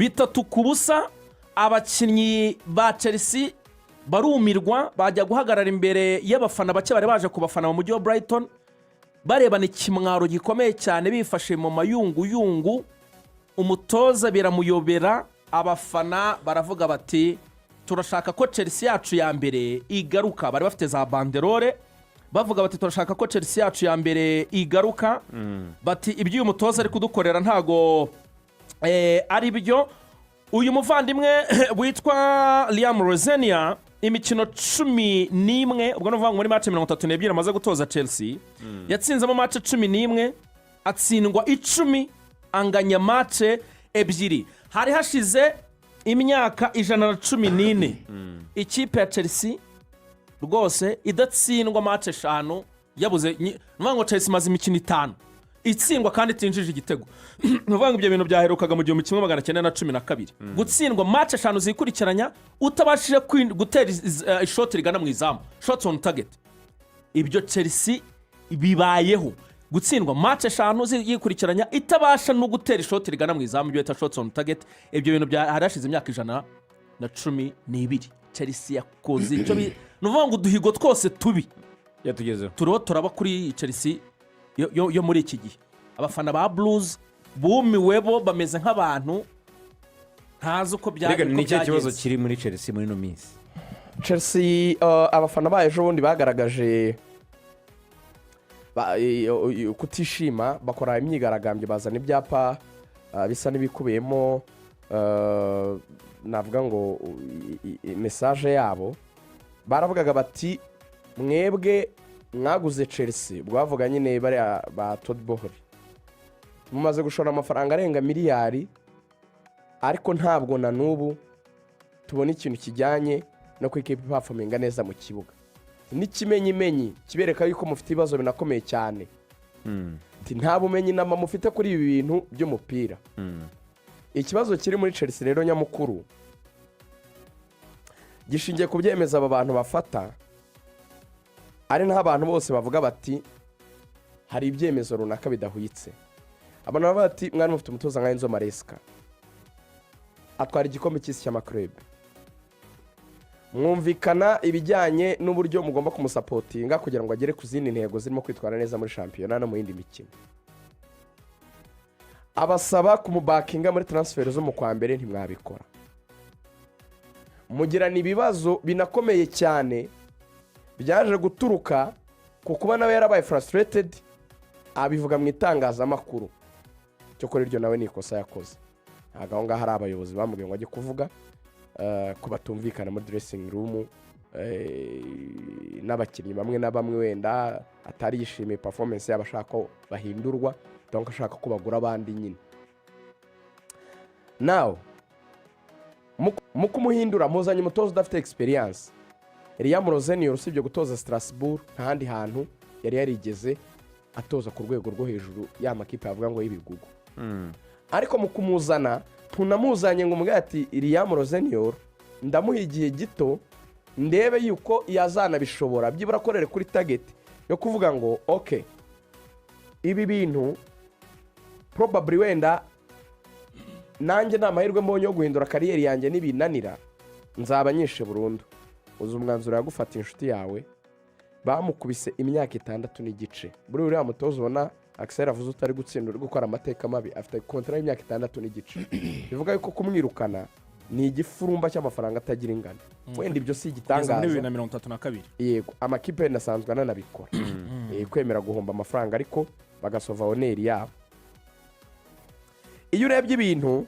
3-0. Abakinnyi ba Chelsea barumirwa, bajya guhagarara imbere y'abafana bake bari baje kubafana mu mujyi wa Brighton, barebana ikimwaro gikomeye cyane, bifashe mu mayunguyungu. Umutoza biramuyobera. Abafana baravuga bati: "Turashaka ko Chelsea yacu ya mbere igaruka." Bari bafite za banderole, bavuga bati: "Turashaka ko Chelsea yacu ya mbere igaruka." Bati: "Ibyo uyu mutoza ari kudukorera ntago ari byo." Uyu muvandimwe witwa Liam Rosenior, imikino 11, ubwo ni ukuvuga ngo muri match 32 amaze gutoza Chelsea, yatsinzemo match 11, atsindwa 10, anganya match 2. Hari hashize imyaka 114 ikipe ya Chelsea rwose idatsindwa match 5. Yabuze ni ukuvuga ngo Chelsea imaze imikino 5 itsindwa kandi itinjije igitego. Ni ukuvuga ngo ibyo bintu byaherukaga mu 1912, gutsindwa match 5 zikurikiranya utabashije gutera ishoti rigana mu izamu, shots on target. Ibyo Chelsea bibayeho, gutsindwa match 5 yikurikiranya itabasha no gutera ishoti rigana mu izamu, ibyo bita shots on target. Ibyo bintu hari hashize imyaka 112. Chelsea yakoze icyo ni ukuvuga ngo uduhigo twose tubi yatugezeho. Turiho turaba kuri Chelsea yo muri iki gihe. Abafana ba Blues bumiwe, bo bameze nk'abantu ntazi uko Rega, uko ni ikihe kibazo byagenze. kiri muri Chelsea muri ino minsi? Chelsea, abafana bayo ejo bundi bagaragaje kutishima, bakora imyigaragambyo, bazana ibyapa bisa n'ibikubiyemo, navuga ngo message yabo. Baravugaga bati: "Mwebwe mwaguze Chelsea," ubwo bavuga nyine bariya ba Todd Boehly, "mumaze gushora amafaranga arenga miliyari, ariko ntabwo na n'ubu tubona ikintu kijyanye no ku ikipe iperforminga neza mu kibuga, n'ikimenyimenyi kibereka yuko mufite ibibazo binakomeye cyane." Ati: "Nta bumenyi nama mufite kuri ibi bintu by'umupira." Ikibazo kiri muri Chelsea rero nyamukuru gishingiye ku byemezo aba bantu bafata, ari naho abantu bose bavuga bati hari ibyemezo runaka bidahwitse. Abantu bavuga bati: "Mwari mufite umutoza nka Enzo Maresca, atwara igikombe cy'isi cy'ama clubs, mwumvikana ibijyanye n'uburyo mugomba kumusupportinga kugira ngo agere ku zindi ntego zirimo kwitwara neza muri shampiyona no mu yindi mikino. Abasaba kumubackinga muri transfer zo mu kwa mbere, ntimwabikora, mugirana ibibazo binakomeye cyane byaje guturuka ku kuba nawe yarabaye frustrated, abivuga mu itangazamakuru." Cyokora iryo nawe ni ikosa yakoze, ntabwo aho ngaho hari abayobozi bamubwiye ngo ajye kuvuga ko batumvikana muri dressing room n'abakinnyi bamwe na bamwe, wenda atari yishimiye performance yabo, ashaka ko bahindurwa, donc ashaka ko bagura abandi nyine. Nawe mu kumuhindura muzanye umutoza udafite experience, Liam Rosenior. Usibye gutoza Strasbourg, nta handi hantu yari yarigeze atoza ku rwego rwo hejuru, ya makipe yavuga ngo y'ibigugu. Ariko mu kumuzana ntunamuzanye ngo umubwire ati: "Liam Rosenior ndamuha igihe gito ndebe yuko yazanabishobora, byibura akorere kuri target yo kuvuga ngo ok, ibi bintu probably wenda nanjye nta mahirwe mbonye yo guhindura career yanjye, nibinanira nzaba nyishe burundu." Uzi umwanzuro yagufata inshuti yawe? Bamukubise imyaka 6 n'igice. Buriya uriya mutoza ubona Axel avuze utari gutsinda, uri gukora amateka mabi, afite contrat y'imyaka 6 n'igice. Bivuga yuko kumwirukana ni igifurumba cy'amafaranga atagira ingano. Wenda ibyo si Kugeza muri igitangaza. 2032. Yego, amakipe wenda asanzwe ananabikora, kwemera guhomba amafaranga ariko bagasauva honneur yabo. Iyo urebye ibintu,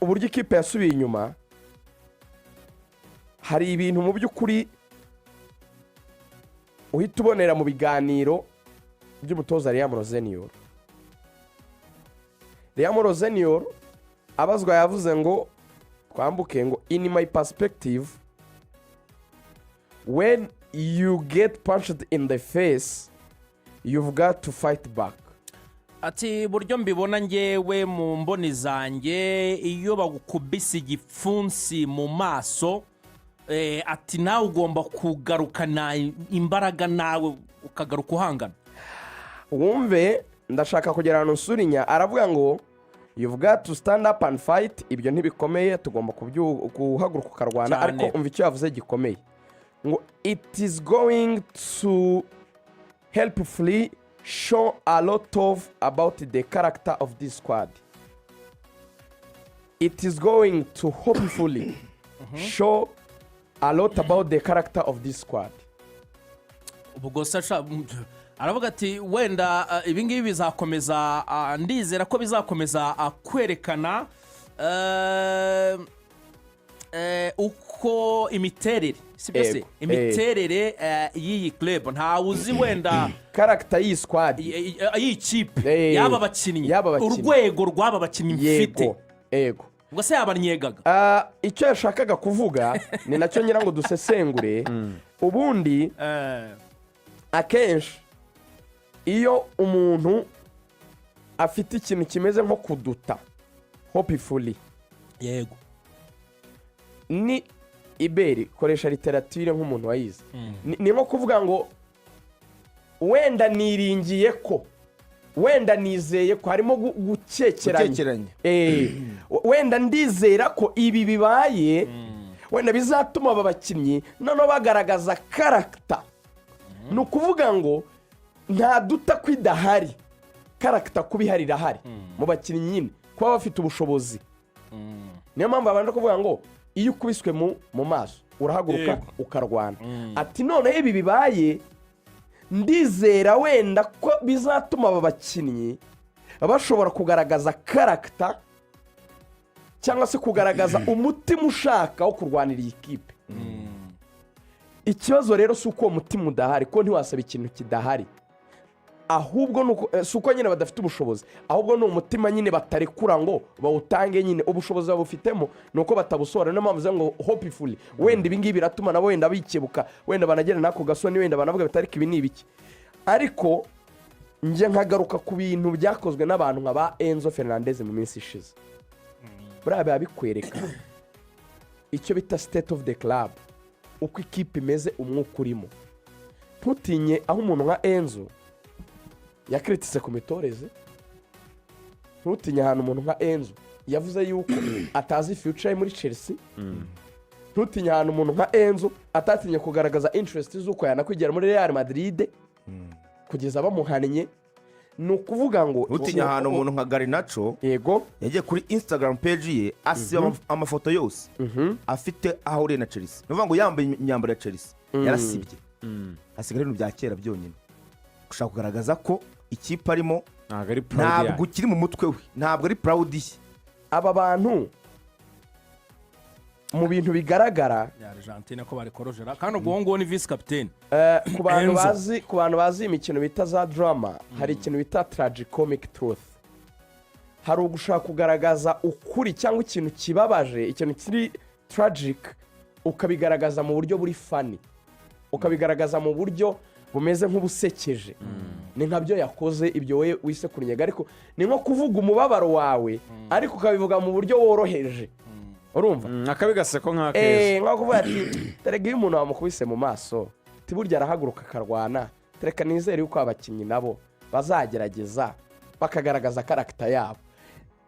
uburyo ikipe yasubiye inyuma, hari ibintu mu by'ukuri uhita ubonera mu biganiro by'umutoza Liam Rosenior. Liam Rosenior abazwa yavuze ngo twambuke, ngo: "In my perspective, when you get punched in the face, you've got to fight back." Ati: "Buryo mbibona ngewe mu mboni zanjye, iyo bagukubise igipfunsi mu maso," ati, "nawe ugomba kugarukana imbaraga, nawe ukagaruka uhangana." Wumve, ndashaka kugera ahantu nsurinya. Aravuga ngo: You've got to stand up and fight. Ibyo ntibikomeye, tugomba guhaguruka ukarwana. Cyane. Ariko umva icyo yavuze gikomeye, ngo it is going to helpfully show a lot of about the character of this squad. It is going to hopefully show a lot about the character of this squad. Ubwo se aravuga ati wenda ibi ngibi bizakomeza, ndizera ko bizakomeza kwerekana uko imiterere, si byo se? Yego. Imiterere y'iyi club, ntawe uzi wenda Character y'iyi squad. Y'iyi kipe, y'aba bakinnyi, y'aba bakinnyi. Urwego rw'aba bakinnyi mfite. Yego. Ubwo se yabanyegaga? Icyo yashakaga kuvuga ni nacyo ngira ngo dusesengure. Ubundi akenshi iyo umuntu afite ikintu kimeze nko kuduta, hopefully, ni iberi koresha literature nk'umuntu wayize. Ni nko kuvuga ngo wenda niringiye ko, wenda nizeye ko, harimo gukekeranya. Gukekeranya. Wenda ndizera ko ibi bibaye, wenda bizatuma aba bakinnyi noneho bagaragaza character. Ni ukuvuga ngo nta duta ko idahari, character kuba ihari, irahari mu bakinnyi nyine, kuba bafite ubushobozi. Niyo mpamvu babanje kuvuga ngo iyo ukubiswe mu maso urahaguruka ukarwana. Ati noneho ibi bibaye, ndizera wenda ko bizatuma aba bakinnyi bashobora kugaragaza character, cyangwa se kugaragaza umutima ushaka wo kurwanira iyi kipe. Ikibazo rero si uko uwo mutima udahari, ko ntiwasaba ikintu kidahari. Ahubwo ni uko si uko nyine badafite ubushobozi, ahubwo ni umutima nyine batarekura ngo bawutange. Nyine ubushobozi babufitemo, ni uko batabusohora. Niyo mpamvu ngo hopefully wenda ibi ngibi biratuma nabo wenda bikebuka, wenda banagera n'ako gasoni, wenda banavuga bati ariko ibi ni ibiki? Ariko njye nkagaruka ku bintu byakozwe n'abantu nka ba Enzo Fernandez mu minsi ishize. Buriya biba bikwereka icyo bita state of the club, uko ikipe imeze, umwuka urimo. Ntutinye aho umuntu nka Enzo yakiritse ku mitoreze, ntutinye ahantu umuntu nka Enzo yavuze yuko atazi future ye muri Chelsea, ntutinye ahantu umuntu nka Enzo atatinye kugaragaza interest z'uko yanakwigira muri Real Madrid kugeza bamuhannye. Ni ukuvuga ngo Ntutinye ahantu umuntu nka Garnacho yagiye kuri Instagram page ye, asiba amafoto yose afite aho ahuriye na Chelsea. Ni ukuvuga ngo yambaye imyambaro ya Chelsea yarasibye, hasigara ibintu bya kera byonyine, gushaka kugaragaza ko ikipe arimo ntabwo ari proud ntabwo yayo. ukiri mu mutwe we, ntabwo ari proud ye. Aba bantu mu bintu bigaragara Ya Argentine ko bari korojera, kandi ubwo nguwo ni vice capitaine. Ku bantu Enzo. bazi, ku bantu bazi imikino bita za drama, hari ikintu bita tragicomic truth. Hari ugushaka kugaragaza ukuri cyangwa ikintu kibabaje, ikintu kiri tragic, ukabigaragaza mu buryo buri funny, ukabigaragaza mu buryo bumeze nk'ubusekeje. Ni nkabyo yakoze, ibyo we wise kunyega, ariko ni nko kuvuga umubabaro wawe, ariko ukabivuga mu buryo woroheje, urumva? Akabi gaseko nk'akeza. Nko kuvuga ati terega iyo umuntu wamukubise mu maso, ati burya arahaguruka akarwana, tereka nizere yuko abakinnyi nabo bazagerageza bakagaragaza character yabo.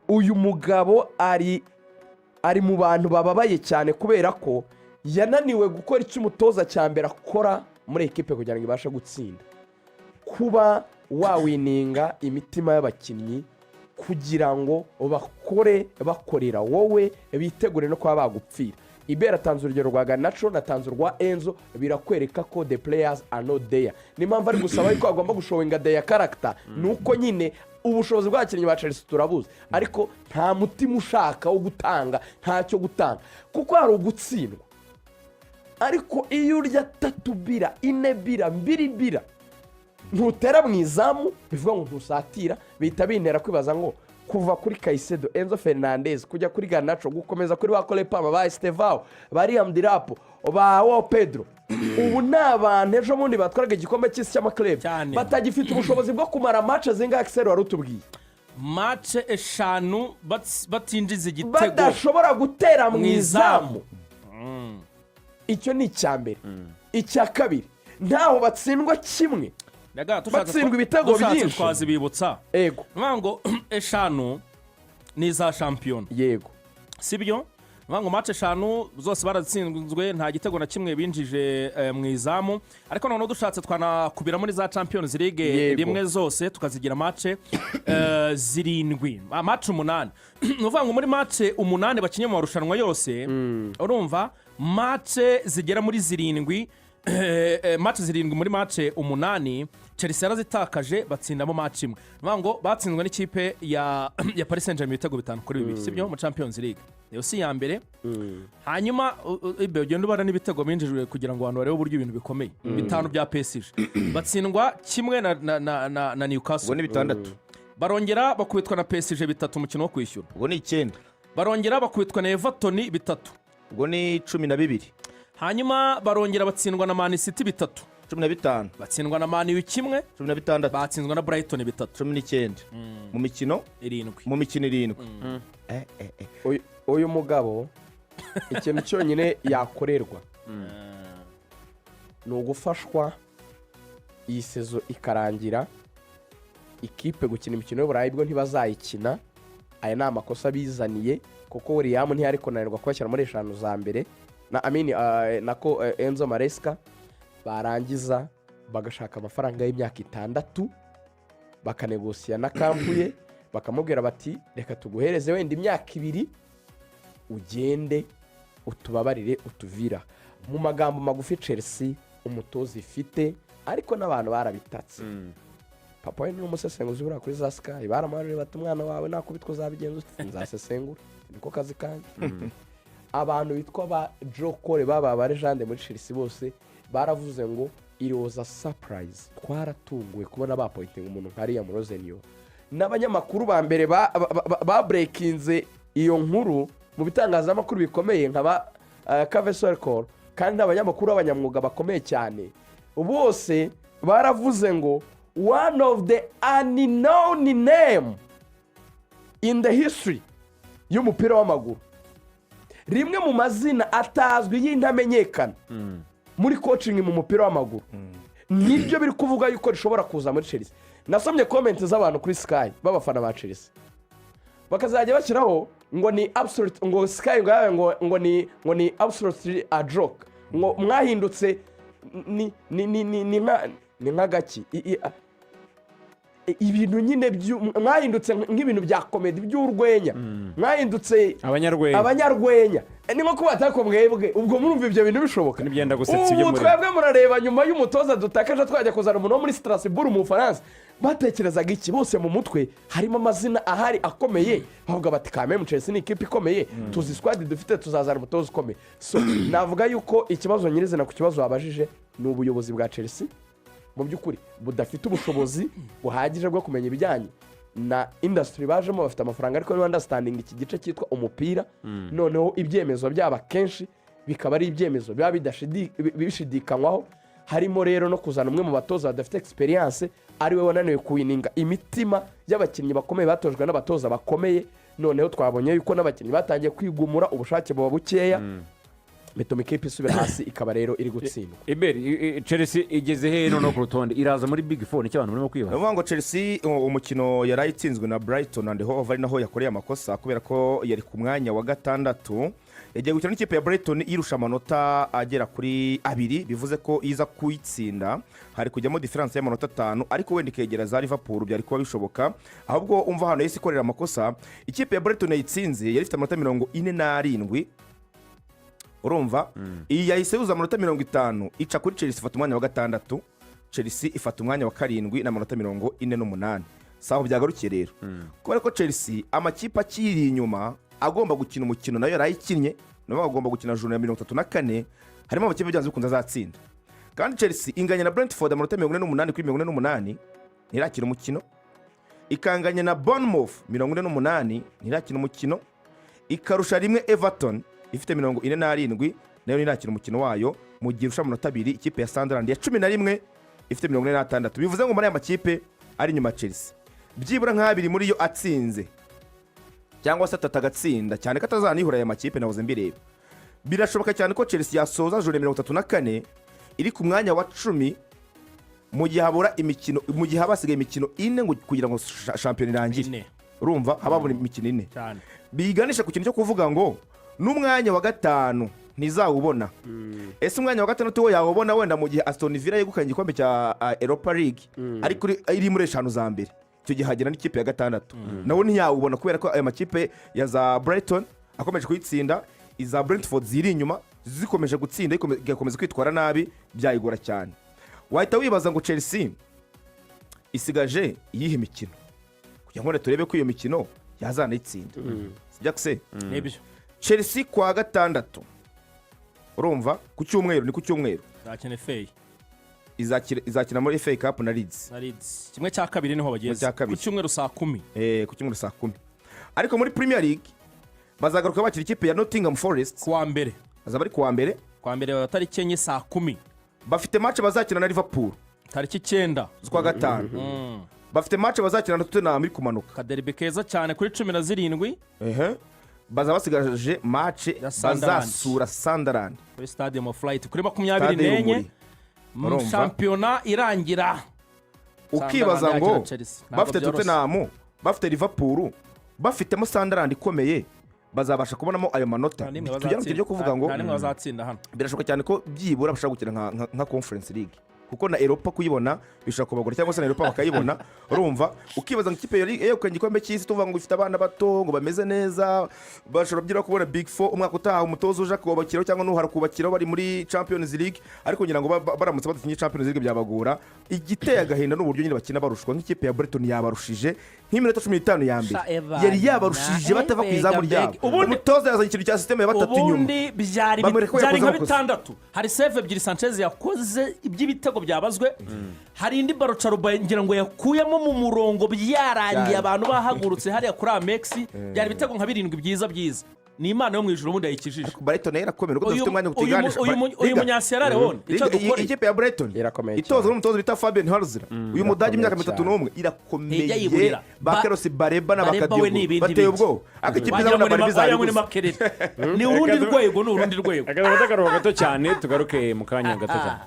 Uyu mugabo ari mu bantu bababaye cyane kubera ko yananiwe gukora icyo umutoza cya mbere akora muri ekipe kugira ngo ibashe gutsinda, kuba wawininga imitima y'abakinnyi kugira ngo bakore bakorera wowe, bitegure no kuba bagupfira. Ibera atanze urugero rwa Garnacho, natanze urwa Enzo, birakwereka ko the players are not there. Niyo mpamvu ari gusaba yuko bagomba gushowinga their character. Ni uko nyine ubushobozi bw'abakinnyi ba Chelsea turabuzi, ariko nta mutima ushaka wo gutanga, ntacyo gutanga, kuko hari ugutsindwa. Ariko iyo urya tatu bira, ine bira, mbiri bira, ntutera mu izamu, bivuga ngo ntusatira. Bihita bintera kwibaza ngo kuva kuri Caicedo, Enzo Fernandez, kujya kuri Garnacho, gukomeza kuri ba Cole Palmer, ba Estevao, ba Liam Delap, ba Joao Pedro, ubu ni abantu ejo bundi batwaraga igikombe cy'isi cy'amaclub Cyane. batagifite ubushobozi bwo kumara match zingahe, Axel, wari utubwiye? Match eshanu batinjiza igitego. Badashobora gutera mu Mu izamu. izamu. Icyo ni icya mbere. Icya kabiri, ntaho batsindwa kimwe, Rega, dushatse batsindwa ibitego dushatse byinshi. twazibibutsa. Ego. Ni ukuvuga ngo eshanu N'iza shampiyona. Yego. Sibyo? Ni ngo match 5 zose baratsinzwe, nta gitego na kimwe binjije mu izamu. Ariko noneho dushatse twanakubiramo n'iza Champions League rimwe zose, tukazigira match 7, match 8. Ni ukuvuga ngo muri match 8 bakinnye mu marushanwa yose, urumva match zigera muri 7, match 7 muri match 8 Chelsea yarazitakaje, batsindamo match imwe. Ni ukuvuga ngo batsinzwe n'ikipe ya Paris Saint-Germain ibitego 5-2, sibyo? Mu Champions League, iyo si iya mbere. Hanyuma ibe ugenda ubara n'ibitego binjijwe kugira ngo abantu barebe uburyo ibintu bikomeye. 5 bya PSG, batsindwa kimwe na Ubwo Newcastle. ni 6. Barongera bakubitwa na PSG 3, umukino wo kwishyura. Ubwo ni 9. Barongera bakubitwa na Everton 3. Ubwo ni 12. Hanyuma barongera batsindwa na Man City 3. 15. Batsindwa na Man U 1. 16. Batsinzwe na Brighton 3. 19 mu mikino 7. Mu mikino 7. Uyu mugabo, ikintu cyonyine yakorerwa ni ugufashwa iyi saison ikarangira. Ikipe gukina imikino y'Uburayi bwo ntibazayikina. Aya ni amakosa bizaniye, kuko Liam ntiyari kunanirwa kubashyira muri 5 za mbere na amini nako Enzo Maresca. Barangiza bagashaka amafaranga y'imyaka 6, bakanegosiya na camp ye, bakamubwira bati: "Reka tuguhereze wenda imyaka 2, ugende utubabarire utuvira." Mu magambo magufi, Chelsea umutoza ifite, ariko n'abantu barabitatse. Papa we ni umusesenguzi buriya kuri za Sky. Baramuharuriye bati: "Umwana wawe nakubitwa uzabigenza ute?" "Nzasesengura, niko kazi kanjye." Abantu bitwa ba Joe Cole, baba ba legend muri Chelsea, bose baravuze ngo it was a surprise, twaratunguwe kubona bapointinga umuntu nka Liam Rosenior. N'abanyamakuru ba mbere babreakinze iyo nkuru mu bitangazamakuru bikomeye nka ba Kave Sokol, kandi n'abanyamakuru b'abanyamwuga bakomeye cyane, bose baravuze ngo one of the unknown name in the history y'umupira w'amaguru, rimwe mu mazina atazwi y'intamenyekana muri coaching mu mupira w'amaguru, nibyo biri kuvuga yuko rishobora kuza muri Chelsea. Nasomye comment z'abantu kuri Sky b'abafana ba Chelsea, bakazajya bashyiraho ngo ni absolute, ngo Sky ngo yawe ngo ni absolutely a joke, ngo mwahindutse ni nk'agaki ibintu nyine mwahindutse nk'ibintu bya comedy by'urwenya, mwahindutse abanyarwenya. Abanyarwenya. Ni nko kuba atako mwebwe ubwo murumva ibyo bintu bishoboka? N'ibyenda gusetsa ibyo Ubu muri twebwe murareba nyuma y'umutoza dutakaje twajya kuzana umuntu wo muri Strasbourg mu Bufaransa. Batekerezaga iki? Bose mu mutwe harimo amazina ahari akomeye, bavuga bati: "Kameme, Chelsea ni ikipe ikomeye, tuzi squad dufite, tuzazana umutoza ukomeye." So navuga yuko ikibazo nyirizina ku kibazo wabajije ni ubuyobozi bwa Chelsea mu by'ukuri budafite ubushobozi buhagije bwo kumenya ibijyanye na industry bajemo. Bafite amafaranga, ariko niba understanding iki gice cyitwa umupira, noneho ibyemezo byabo akenshi bikaba ari ibyemezo biba bishidikanywaho. Harimo rero no kuzana umwe mu batoza badafite experience, ari we wananiwe kuwininga imitima y'abakinnyi bakomeye batojwe n'abatoza bakomeye. Noneho twabonye yuko n'abakinnyi batangiye kwigumura, ubushake buba bukeya, bituma ikipe isubira hasi, ikaba rero iri gutsindwa. Iberi Chelsea igeze hehe noneho ku rutonde? Iraza muri Big Four? Nicyo abantu barimo Ni kwibaza. ukuvuga ngo Chelsea umukino yari ayitsinzwe na Brighton and Hove ari naho yakoreye amakosa, kubera ko yari ku mwanya wa 6, yagiye gukina n'ikipe ya Brighton irusha amanota agera kuri 2, bivuze ko iza kuyitsinda hari kujyamo différence y'amanota 5, ariko wenda ikegera za Liverpool, byari kuba bishoboka. Ahubwo umva hano yahise ikorera amakosa. Ikipe ya Brighton yayitsinze yari ifite amanota 47. Urumva iyi yahise yuzuza amanota 50, ica kuri Chelsea, ifata umwanya wa 6. Chelsea ifata umwanya wa 7 n'amanota 48. Si aho byagarukiye rero, kubera ko Chelsea amakipe akiri inyuma agomba gukina umukino nayo yarayikinnye, nayo agomba gukina journée ya 34, harimo amakipe byanze bikunze azatsinda. Kandi Chelsea inganya na Brentford amanota 48 kuri 48, ntirakina umukino. Ikanganya na Bournemouth 48, ntirakina umukino. Ikarusha rimwe Everton ifite 47, nayo ntirakina umukino wayo, mu gihe irusha amanota 2 ikipe ya Sunderland ya 11 ifite 46. Bivuze ngo muri aya makipe ari inyuma ya Chelsea, byibura nk'abiri muri yo atsinze cyangwa se atatu agatsinda, cyane ko atazanihura aya makipe nahoze mbireba, birashoboka cyane ko Chelsea yasoza journée 34 iri ku mwanya wa 10, mu gihe habura imikino, mu gihe haba hasigaye imikino 4 ngo kugira ngo shampiyona irangire. 4. Urumva haba buri mikino 4 Cyane. Biganisha ku kintu cyo kuvuga ngo n'umwanya wa gatanu ntizawubona. Ese umwanya wa gatandatu wo yawubona wenda mu gihe Aston Villa yegukanye igikombe cya Europa League, ariko iri muri 5 za mbere? Icyo gihe hagera n'ikipe ya gatandatu, nawo ntiyawubona kubera ko aya makipe ya za Brighton akomeje kuyitsinda, iza Brentford ziri inyuma zikomeje gutsinda, igakomeza kwitwara nabi, byayigora cyane. Wahita wibaza ngo Chelsea isigaje iyihe mikino kugira ngo turebe ko iyo mikino yazanayitsinda, sibyo se? Nibyo. Chelsea kwa gatandatu, urumva ku cyumweru, ni ku cyumweru, Zakina FA. Izakina muri FA Cup na Leeds. Na Leeds, kimwe cya kabiri niho bageze. Kimwe cya kabiri. Ku cyumweru saa 10. Ku cyumweru saa 10. Ariko muri Premier League bazagaruka bakira ikipe ya Nottingham Forest. Kuwa mbere. Bazaba ari kuwa mbere. Kuwa mbere tariki 4 saa 10. Bafite match bazakina na Liverpool Tariki 9 z'ukwa gatanu. Bafite match bazakina na Tottenham iri kumanuka. Kaderby keza cyane kuri 17. Ehe. Bazaba basigaje match Ya Sunderland. bazasura Sunderland Kuri Stadium of Light kuri 24. Stade y'Urumuri. Urumva? Shampiyona irangira Ukibaza Sunderland ngo yakira Chelsea. Ntabwo bafite byoroshye. Tottenham, bafite Liverpool, bafitemo Sunderland ikomeye, bazabasha kubonamo ayo manota? Nta n'imwe Tujya mu kintu cyo kuvuga ngo nta n'imwe bazatsinda hano. Birashoboka cyane ko byibura bashobora gukina nka Conference League, kuko na Europa kuyibona bishobora kubagora, cyangwa se na Europa bakayibona. Urumva, ukibaza ngo ikipe yari yegukanye igikombe cy'isi, tuvuga ngo ifite abana bato ngo bameze neza, bashobora byibura kubona Big Four umwaka utaha, umutoza uje akubakiraho cyangwa n'uhara kubakiraho bari muri Champions League. Ariko ngira ngo baramutse badakinye Champions League byabagora. Igiteye agahinda ni uburyo nyine bakina barushwa. Nk'ikipe ya Brighton yabarushije nk'iminota 15 ya mbere, Sha Evan, yari yabarushije batava ku izamu ryabo. Umutoza yazanye ikintu cya système ya batatu inyuma. Ubundi byari Bamwereka ko byari yakoze nka amakosa. bitandatu. Hari save ebyiri Sanchez yakoze iby'ibitego byabazwe, hari indi ballon Chalobah ngira ngo yakuyemo mu murongo byarangiye, abantu bahagurutse hariya kuri Amex. Byari ibitego nka birindwi byiza byiza. Ni Imana yo mu ijuru ubundi yayikijije. Brighton nayo irakomeye nubwo dufite umwanya ngo tuyiganishe. Uyu munyasiyara Leone icyo dukoreye. Ikipe ya Brighton Irakomeye itozwa cyane. n'umutoza bita Fabian Hurzeler, uyu mudage imyaka Irakomeye 31, irakomeye. Ntijya yiburira. Ba Carlos Baleba na Baleba we ni Bakadiyogo ibindi bateye bindi. ubwoba, ariko ikipe Wagira izabona ngo ni Bareba wagira ngo ni izabiguze. Makerere. Ni urundi rwego, ni urundi rwego. Reka akaruhuko gato cyane, tugaruke mu kanya gato cyane.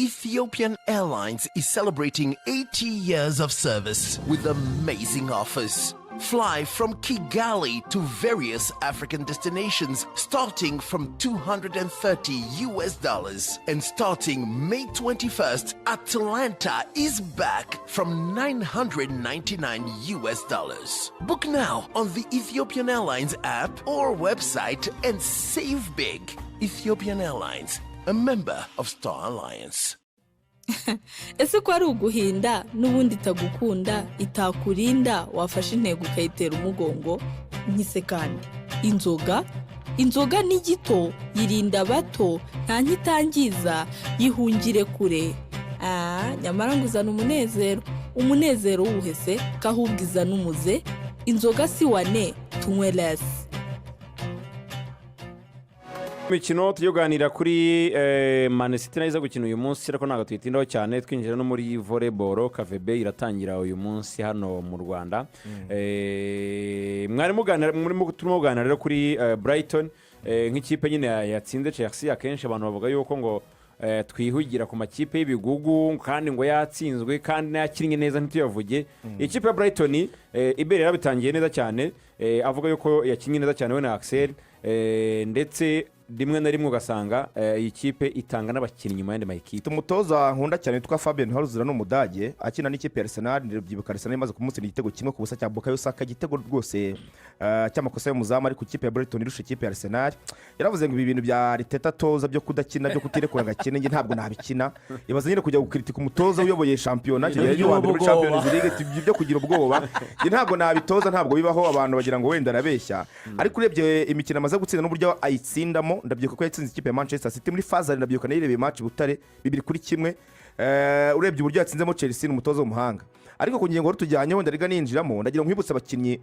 Ethiopian Airlines is celebrating 80 years of service with amazing offers. Fly from Kigali to various African destinations starting from 230 US dollars, and starting May 21st, Atlanta is back from 999 US dollars. Book now on the Ethiopian Airlines app or website and save big. Ethiopian Airlines, a member of Star Alliance. Ese ko ari uguhinda n'ubundi itagukunda, itakurinda, wafashe intego ukayitera umugongo? Nkise kandi inzoga, inzoga ni gito, yirinda abato, nta ntitangiza, yihungire kure. Nyamara ngo uzana umunezero. Umunezero wuhese ko ahubwo izana umuze? Inzoga si wane, tunywe less. Imikino tujya kuganira kuri Man City nayo iza gukina uyu munsi, ariko ntabwo tuyitindaho cyane. Twinjira no muri volleyball, KVB iratangira uyu munsi hano mu Rwanda. Mwari muganira, murimo turimo kuganira rero kuri Brighton nk'ikipe nyine yatsinze Chelsea. Akenshi abantu bavuga yuko ngo twihugira ku makipe y'ibigugu kandi ngo yatsinzwe kandi n'ayakinnye neza ntituyavuge. Ikipe ya Brighton, Ibere yarabitangiye neza cyane, avuga yuko yakinnye neza cyane we na Axel, ndetse rimwe na rimwe ugasanga iyi kipe itanga n'abakinnyi mu yandi makipe. Umutoza nkunda cyane witwa Fabian Hurzeler, ni umudage akina n'ikipe ya Arsenal. Ndabyibuka Arsenal imaze kumutsinda igitego 1-0 cya Bukayo Saka, igitego rwose cy'amakosa y'umuzamu, ariko ikipe ya Brighton irusha ikipe ya Arsenal. Yaravuze ngo ibi bintu bya Arteta atoza byo kudakina, byo kutirekura ngo akine, njye ntabwo nabikina. Ibaze nyine kujya gukritika umutoza uyoboye shampiyona, icyo gihe yari uwa mbere muri Champions League, ati, ibyo byo kugira ubwoba njye ntabwo nabitoza, ntabwo bibaho. Abantu bagira ngo wenda arabeshya, ariko urebye imikino amaze gutsinda n'uburyo ayitsindamo, ndabyibuka ko yatsinze ikipe ya Manchester City muri phase aller, ndabyibuka nayirebeye match Butare, 2-1. Urebye uburyo yatsinzemo Chelsea, ni umutoza w'umuhanga. Ariko ku ngingo wari tujyanyeho, ndariga ninjiramo, ndagira ngo nkwibutse abakinnyi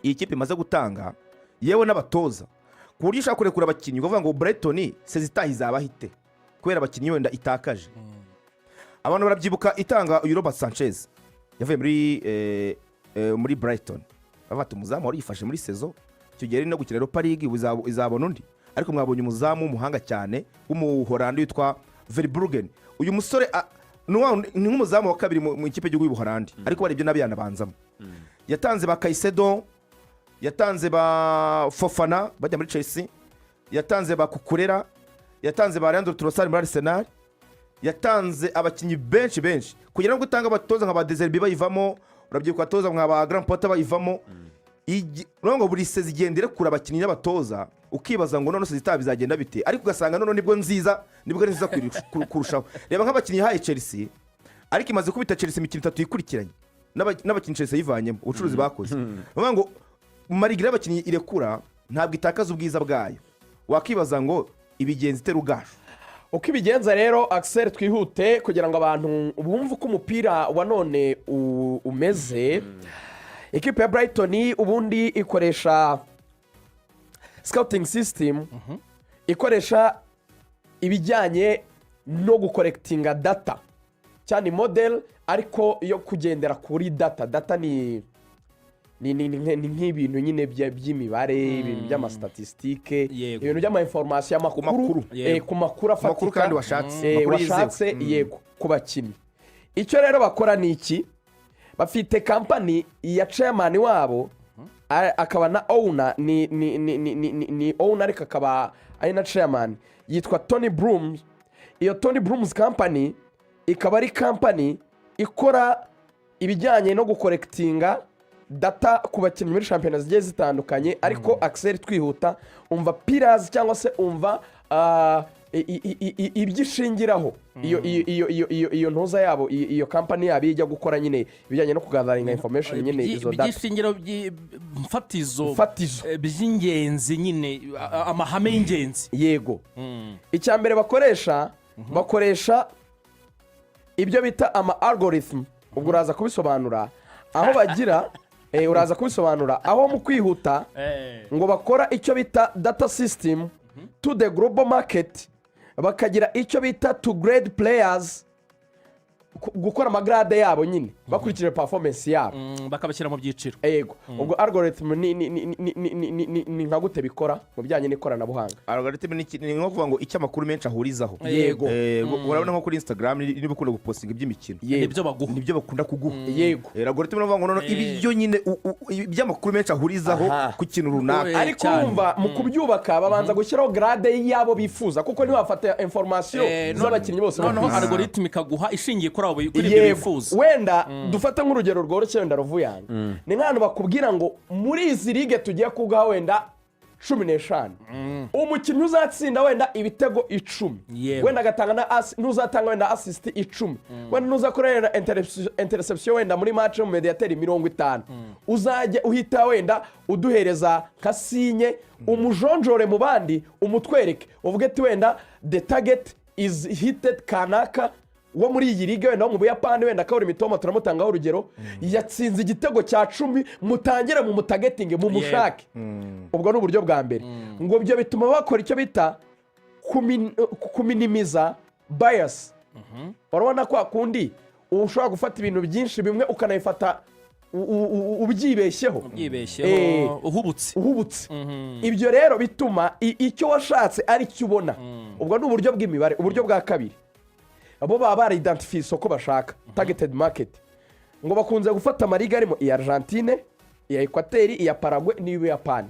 iyi kipe imaze gutanga, yewe n'abatoza, ku buryo ushaka kurekura abakinnyi ukavuga ngo Brighton saison itaha izaba ite kubera abakinnyi wenda itakaje. Abantu barabyibuka itanga uyu Robert Sanchez yavuye muri Brighton, bavuga ati umuzamu wari yifashe muri saison icyo gihe ari no gukina Europa League, ubu izabona undi. Ariko mwabonye umuzamu w'umuhanga cyane w'umuhorandi witwa Verbruggen. Uyu musore Ni nk'umuzamu wa kabiri mu ikipe y'igihugu y'Ubuholandi, ariko barebye nabi yanabanzamo. Yatanze ba Caicedo, yatanze ba Fofana bajya muri Chelsea, yatanze ba Cucurella, yatanze ba Leandro Trossard muri Arsenal, yatanze abakinnyi benshi benshi kugira ngo utange abatoza nka ba De Zerbi bayivamo. Urabyibuka, abatoza nka ba Graham Potter bayivamo. Urabona ngo buri saison igenda irekura abakinnyi n'abatoza, ukibaza ngo none zitaha bizagenda bite? Ariko ugasanga none nibwo nziza, nibwo ari nziza kurushaho. Reba nk'abakinnyi yahaye Chelsea, ariko imaze kubita Chelsea imikino itatu yikurikiranye, n'abakinnyi Chelsea yivanyemo, ubucuruzi bakoze. Bavuga ngo malgré y'abakinnyi irekura, ntabwo itakaza ubwiza bwayo. Wakibaza ngo ibigenza ite, Rugaju? Uko ibigenza rero, Axel, twihute kugira ngo abantu bumve uko umupira wa none umeze. Ikipe ya Brighton ubundi ikoresha scouting system, ikoresha ibijyanye no gucollectinga data cyane, model ariko yo kugendera kuri data. Data ni nk'ibintu nyine by'imibare, ibintu by'amastatisitike, ibintu by'amainformation, amakuru. Makuru. Ku makuru Ku makuru afatika. Kandi washatse. Amakuru Amakuru yizewe. washatse, yego, ku bakinnyi. Icyo rero bakora ni iki? Bafite company ya chairman wabo, akaba na owner, ni owner ariko akaba ari na chairman, yitwa Tony Bloom. Iyo Tony Bloom's company ikaba ari company ikora ibijyanye no gucollectinga data ku bakinnyi muri shampiyona zigiye zitandukanye. Ariko Axel, twihuta, umva pillars cyangwa se umva ibyo ishingiraho iyo ntuza yabo, iyo company yabo ijya gukora nyine ibijyanye no kugatheringa information nyine, izo data. By'ishingiro mfatizo. Fatizo. By'ingenzi nyine, amahame y'ingenzi. Yego. Icya mbere bakoresha ibyo bita ama algorithm. Ubwo uraza kubisobanura aho bagira, uraza kubisobanura aho mu kwihuta. Ngo bakora icyo bita data system to the global market, bakagira icyo bita to grade players, gukora amagrade yabo nyine bakurikije performance yabo. Bakabashyira mu byiciro. Yego. Ubwo algorithm ni nka gute bikora mu bijyanye n'ikoranabuhanga? Algorithm ni nko kuvuga ngo icyo amakuru menshi ahurizaho. Urabona nko kuri Instagram, niba ukunda gupostinga iby'imikino, Nibyo baguha. nibyo bakunda kuguha. Algorithm ni ukuvuga ngo noneho ibyo nyine iby'amakuru menshi ahurizaho ku kintu runaka. Ariko Cyane. urumva mu kubyubaka babanza gushyiraho grade y'abo bifuza, kuko ntiwafata information z'abakinnyi bose bo Noneho ku isi. algorithm ikaguha ishingiye kuri abo, kuri ibyo bifuza. Wenda dufate nk'urugero rworoshye, wenda ruvuyanga, ni nk'ahantu bakubwira ngo muri izi ligue tugiye kuguha wenda 15, umukinnyi uzatsinda wenda ibitego 10, wenda agatanga na n'uzatanga wenda assist 10, wenda n'uzakora wenda interception wenda muri match mu mediateri 50, uzajya uhita wenda uduhereza nka signe, umujonjore mu bandi, umutwereke, uvuge ati wenda the target is hited kanaka wo muri iyi ligue, wenda wo mu Buyapani, wenda Kaori Mitoma turamutangaho urugero, yatsinze igitego cya 10, mutangire mu mutargetinge, mu mushake. Ubwo ni uburyo bwa mbere. Ngo ibyo bituma bakora icyo bita kuminimiza bias. Urabona kwa kundi uba ushobora gufata ibintu byinshi bimwe ukanabifata ubyibeshyeho. Byibeshyeho. Uhubutse. Uhubutse. Ibyo rero bituma icyo washatse ari cyo ubona. Ubwo ni uburyo bw'imibare. Uburyo bwa kabiri, bo baba baraidentifiye isoko bashaka, targeted market. Ngo bakunze gufata amaliga arimo iya Argentine, iya Ekwateri, iya Paraguay n'iy'Ubuyapani.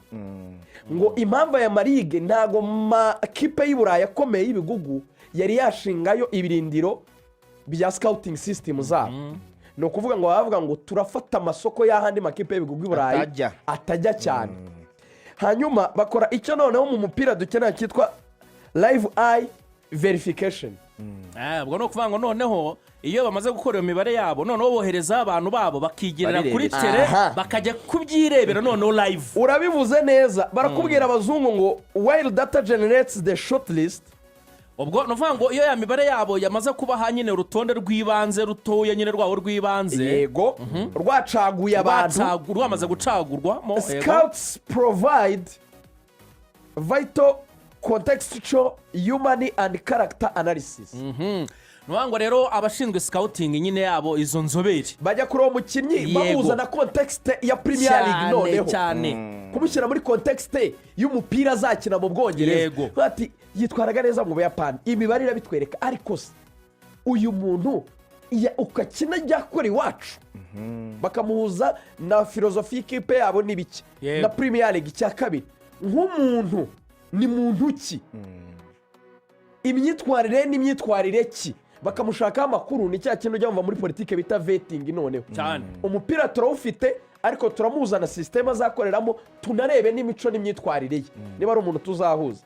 Ngo impamvu aya maligue, ntago makipe y'i Burayi akomeye y'ibigugu yari yashingayo ibirindiro bya scouting system zabo. Ni ukuvuga ngo bavuga ngo turafata amasoko y'ahandi makipe y'ibigugu i Burayi Atajya. atajya cyane. Hanyuma bakora icyo noneho mu mupira dukeneye cyitwa live eye verification. Ubwo ni ukuvuga ngo noneho iyo bamaze gukora iyo mibare yabo, noneho bohereza abantu babo bakigerera kuri Barirebera. terrain, bakajya kubyirebera noneho live. Urabivuze neza. Barakubwira abazungu ngo while data generates the short list. Ubwo ni ukuvuga ngo iyo ya mibare yabo yamaze kubaha nyine urutonde rw'ibanze rutoya nyine rwabo rw'ibanze, Yego, rwacaguye abantu. Rwamaze gucagurwamo, yego. Scouts provide vital contextual, human and character analysis. Ni ukuvuga ngo rero abashinzwe scouting nyine yabo, izo nzobere, bajya kuri uwo mukinnyi bamuhuza na context ya Premier League, Cyane, noneho cyane. kumushyira muri context y'umupira azakina mu Bwongereza. Bati yitwaraga neza mu Buyapani, imibare irabitwereka, ariko se uyu muntu Ukakina ajya akora iwacu, bakamuhuza na filozofi y'ikipe yabo n'ibiki na Premier League. Icya kabiri, nk'umuntu ni muntu ki, imyitwarire ye n'imyitwarire ki, bakamushakaho amakuru. Ni cya kintu ujya wumva muri politiki bita vetting. Noneho umupira turawufite, ariko turamuzana, système azakoreramo, tunarebe n'imico n'imyitwarire ye, niba ari umuntu tuzahuza.